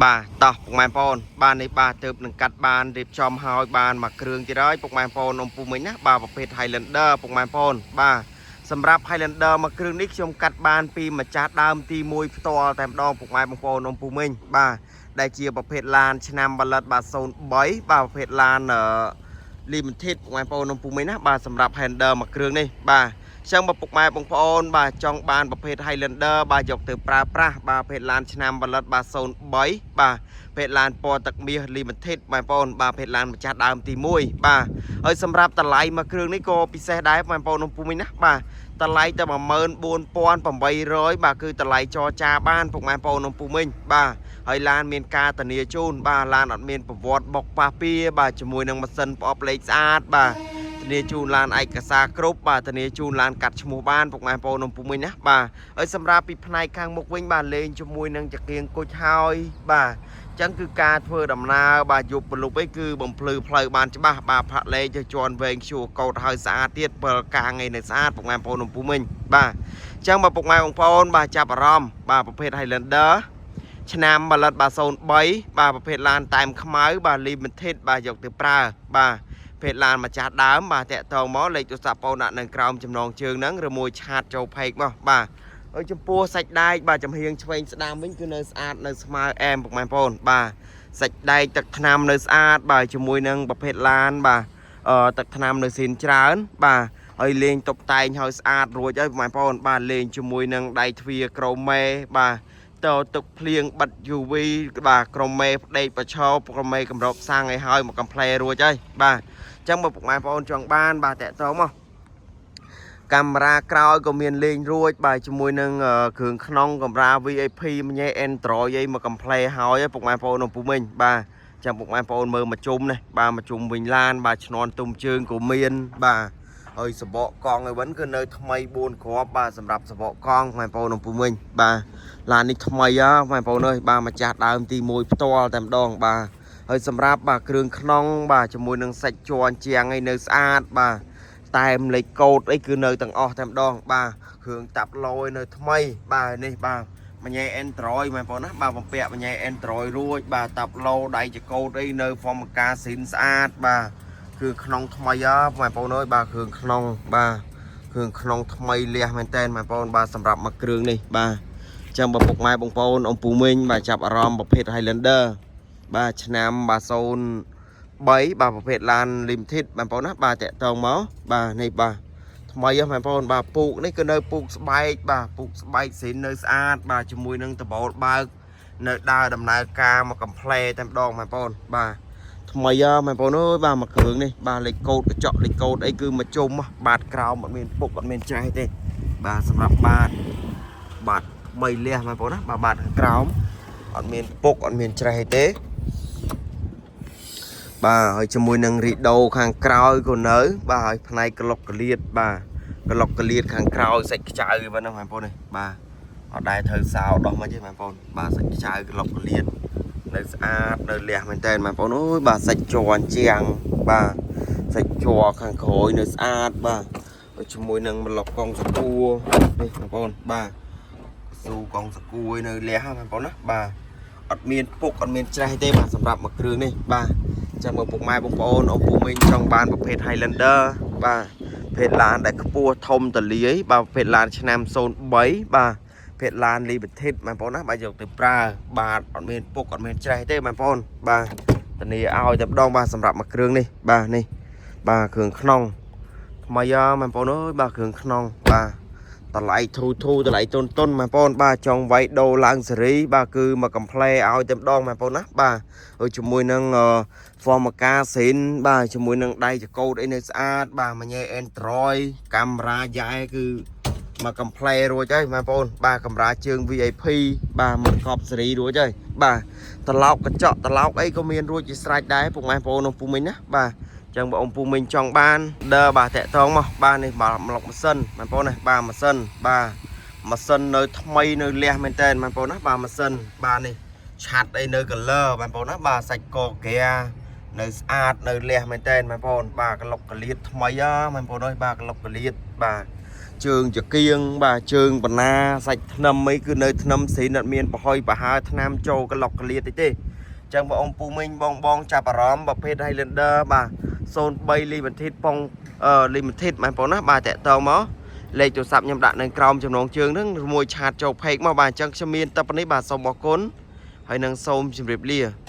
បាទតោះពុកម៉ែបងប្អូនបាទនេះបាទទៅនឹងកាត់បានរៀបចំហើយបានមួយគ្រឿងទៀតហើយពុកម៉ែបងប្អូនអ៊ំពូមិញណាបាទប្រភេទ Highlander ពុកម៉ែបងប្អូនបាទសម្រាប់ Highlander មួយគ្រឿងនេះខ្ញុំកាត់បានពីម្ចាស់ដើមទី1ផ្ទាល់តែម្ដងពុកម៉ែបងប្អូនអ៊ំពូមិញបាទដែលជាប្រភេទឡានឆ្នាំផលិតបាទ03បាទប្រភេទឡានអឺ limited ពុកម៉ែបងប្អូនអ៊ំពូមិញណាបាទសម្រាប់ Highlander មួយគ្រឿងនេះបាទចឹងបើពុកម៉ែបងប្អូនបាទចង់បានប្រភេទ Highlander បាទយកទៅប្រើប្រាស់បាទប្រភេទឡានឆ្នាំផលិតបាទ03បាទប្រភេទឡានពណ៌ទឹកមាស limited បងប្អូនបាទប្រភេទឡានម្ចាស់ដើមទី1បាទហើយសម្រាប់តម្លៃមួយគ្រឿងនេះក៏ពិសេសដែរបងប្អូនអ៊ំពូមិញណាបាទតម្លៃតែ14800បាទគឺតម្លៃចរចាបានពុកម៉ែបងប្អូនអ៊ំពូមិញបាទហើយឡានមានការធានាជូនបាទឡានអត់មានប្រវត្តិបុកប៉ះពៀបាទជាមួយនឹងម៉ាស៊ីនប្រអប់លេខស្អាតបាទធានាជូនឡានឯកសារគ្រប់បាទធានាជូនឡានកាត់ឈ្មោះបានពុកម៉ែបងប្អូនអ៊ំពូមិញណាបាទហើយសម្រាប់ពីផ្នែកខាងមុខវិញបាទលេងជាមួយនឹងចង្គៀងគុជហើយបាទអញ្ចឹងគឺការធ្វើដំណើរបាទយប់ព្រលប់អីគឺបំភ្លឺផ្លូវបានច្បាស់បាទផាក់លេខទៅជន់វែងឈួរកោតហើយស្អាតទៀតបើកាងឯនៅស្អាតពុកម៉ែបងប្អូនអ៊ំពូមិញបាទអញ្ចឹងបើពុកម៉ែបងប្អូនបាទចាប់អារម្មណ៍បាទប្រភេទ Highlander ឆ្នាំផលិតបាទ03បាទប្រភេទឡានតែមខ្មៅបាទ limited បាទយកទៅប្រើបាទភេទឡានម្ចាស់ដើមបាទតាក់តងមកលេខទូរស័ព្ទបងដាក់នៅក្រោមចំណងជើងហ្នឹងឬមួយ chat ចូល page មកបាទហើយចំពោះសាច់ដែកបាទចំហៀងឆ្វេងស្ដាំវិញគឺនៅស្អាតនៅស្មើអែមពុកម៉ែបងប្អូនបាទសាច់ដែកទឹកថ្នាំនៅស្អាតបាទជាមួយនឹងប្រភេទឡានបាទអឺទឹកថ្នាំនៅស៊ីនច្រើនបាទហើយលេងតុបតែងហើយស្អាតរួចហើយពុកម៉ែបងប្អូនបាទលេងជាមួយនឹងដៃទ្វារក្រូមេបាទតទឹកភ្លៀងបិទ UV បាទក្រុមមេផ្ដេកប្រឈរក្រុមមេកម្របសាំងឲ្យហើយមកកំ pl រួចហើយបាទអញ្ចឹងបើពុកម៉ែបងប្អូនចង់បានបាទតាក់ទងមកកាមេរ៉ាក្រោយក៏មានលេងរួចបាទជាមួយនឹងគ្រឿងក្នុងកាមេរ៉ា VIP ម្ញែ Android អីមកកំ pl ហើយពុកម៉ែបងប្អូននៅពុំវិញបាទចាំពុកម៉ែបងប្អូនមើលមកជុំនេះបាទមកជុំវិញឡានបាទឈ្នន់ទុំជើងក៏មានបាទហើយសបកកង់ឲ្យវិញគឺនៅថ្មី4គ្រាប់បាទសម្រាប់សបកកង់ម៉ែបងប្អូននៅពុំវិញបាទឡាននេះថ្មីហ៎បងប្អូនអើយបាទម្ចាស់ដើមទី1ផ្ទាល់តែម្ដងបាទហើយសម្រាប់បាទគ្រឿងក្នុងបាទជាមួយនឹងសាច់ជ័រជាងអីនៅស្អាតបាទតែមលេខកូដអីគឺនៅទាំងអស់តែម្ដងបាទគ្រឿងតាប់លយនៅថ្មីបាទនេះបាទម្ញែ Android បងប្អូនណាបាទបំពាក់ម្ញែ Android រួចបាទតាប់ឡូដៃចកូដអីនៅហ្វមកាស៊ីនស្អាតបាទគ្រឿងក្នុងថ្មីហ៎បងប្អូនអើយបាទគ្រឿងក្នុងបាទគ្រឿងក្នុងថ្មីលះមែនតើបងប្អូនបាទសម្រាប់មួយគ្រឿងនេះបាទ ចឹងបើពុកម៉ែបងប្អូនអំពូមីងបាទចាប់អារម្មណ៍ប្រភេទ Highlander បាទឆ្នាំបាទ03បាទប្រភេទឡាន limited បងប្អូនណាបាទតាក់តងមកបាទនេះបាទថ្មីហ៎បងប្អូនបាទពូកនេះគឺនៅពូកស្បែកបាទពូកស្បែកស៊ីននៅស្អាតបាទជាមួយនឹងដបូលបើកនៅដើរដំណើរការមកកំ pl តែម្ដងបងប្អូនបាទថ្មីហ៎បងប្អូនអើយបាទមួយគ្រឿងនេះបាទលេខកូដកញ្ចក់លេខកូដអីគឺមកជុំបាទក្រោមអត់មានពុកអត់មានច្រេះទេបាទសម្រាប់បាទបាទថ្មីលះបងប្អូនណាបាទបាទខាងក្រោមអត់មានពុកអត់មានច្រេះទេបាទហើយជាមួយនឹងរីដូខាងក្រោយក៏នៅ បាទហើយផ្នែកក្លុកកលៀតបាទក្លុកកលៀតខាងក្រោយសាច់ខ្ចៅប៉ុណ្ណឹងបងប្អូននេះបាទអត់ដែរត្រូវសោដោះមកទេបងប្អូនបាទសាច់ខ្ចៅក្លុកកលៀតនៅស្អាតនៅលះមែនតើបងប្អូនអើយបាទសាច់ជ័រជាងបាទសាច់ជ័រខាងក្រោយនៅស្អាតបាទហើយជាមួយនឹងម្លុកកងសកួរនេះបងប្អូនបាទ ស៊ូកងសគួយនៅលះហ្នឹងបងប្អូនណាបាទអត់មានពុកអត់មានច្រេះទេបាទសម្រាប់មួយគ្រឿងនេះបាទចាំមើលពុកម៉ែបងប្អូនអ៊ំពូមីងចង់បានប្រភេទ Highlander បាទប្រភេទឡានដែលខ្ពស់ធំតលាយបាទប្រភេទឡានឆ្នាំ03បាទប្រភេទឡាន Limited បងប្អូនណាបាទយកទៅប្រើបាទអត់មានពុកអត់មានច្រេះទេបងប្អូនបាទធានាឲ្យតែម្ដងបាទសម្រាប់មួយគ្រឿងនេះបាទនេះបាទគ្រឿងក្នុងថ្មីហ៎បងប្អូនអើយបាទគ្រឿងក្នុងបាទ តម្លៃធូធូតម្លៃតុនតុនបងប្អូនបាទចង់វាយដូរឡើងសេរីបាទគឺមកកំ pl ឲ្យតែម្ដងបងប្អូនណាបាទហើយជាមួយនឹងហ្វមកាស៊ីនបាទជាមួយនឹងដៃចកោតអីនៅស្អាតបាទម្ញែ Android កាមេរ៉ាយ៉ែគឺមកកំ pl រួចហើយបងប្អូនបាទកាមេរ៉ាជើង VIP បាទមកកប់សេរីរួចហើយបាទត្រឡោកកញ្ចក់ត្រឡោកអីក៏មានរួចជាស្រេចដែរពុកម៉ែបងប្អូនពូមីងណាបាទចឹងបងអូនពូមីងចង់បានដឺបាទតាក់តងមកបាទនេះបាទម្លុកម៉ាស៊ីនបងប្អូនណាបាទម៉ាស៊ីនបាទម៉ាស៊ីននៅថ្មីនៅលះមែនតើបងប្អូនណាបាទម៉ាស៊ីនបាទនេះឆាត់អីនៅ color បងប្អូនណាបាទសាច់កហ្គានៅស្អាតនៅលះមែនតើបងប្អូនបាទក្លុកកលៀតថ្មីហ៎បងប្អូនអើយបាទក្លុកកលៀតបាទ ជើងចកៀងបាទជើងបណ្ណាសាច់ធ្នឹមអីគឺនៅធ្នឹមស្រីអត់មានប្រហុយប្រហើថ្នាំចូលក្លុកកលៀតតិចទេអញ្ចឹងបងពូមីងបងបងចាប់អារម្មណ៍ប្រភេទ Highlander បាទ03 Limited ប៉ុងអឺ Limited បងប្អូនណាបាទតាក់តងមកលេខទូរស័ព្ទខ្ញុំដាក់នៅក្រោមចំណងជើងហ្នឹងមួយ chat ចូល page មកបាទអញ្ចឹងខ្ញុំមានតែប៉ុណ្នេះបាទសូមអរគុណហើយនឹងសូមជម្រាបលា។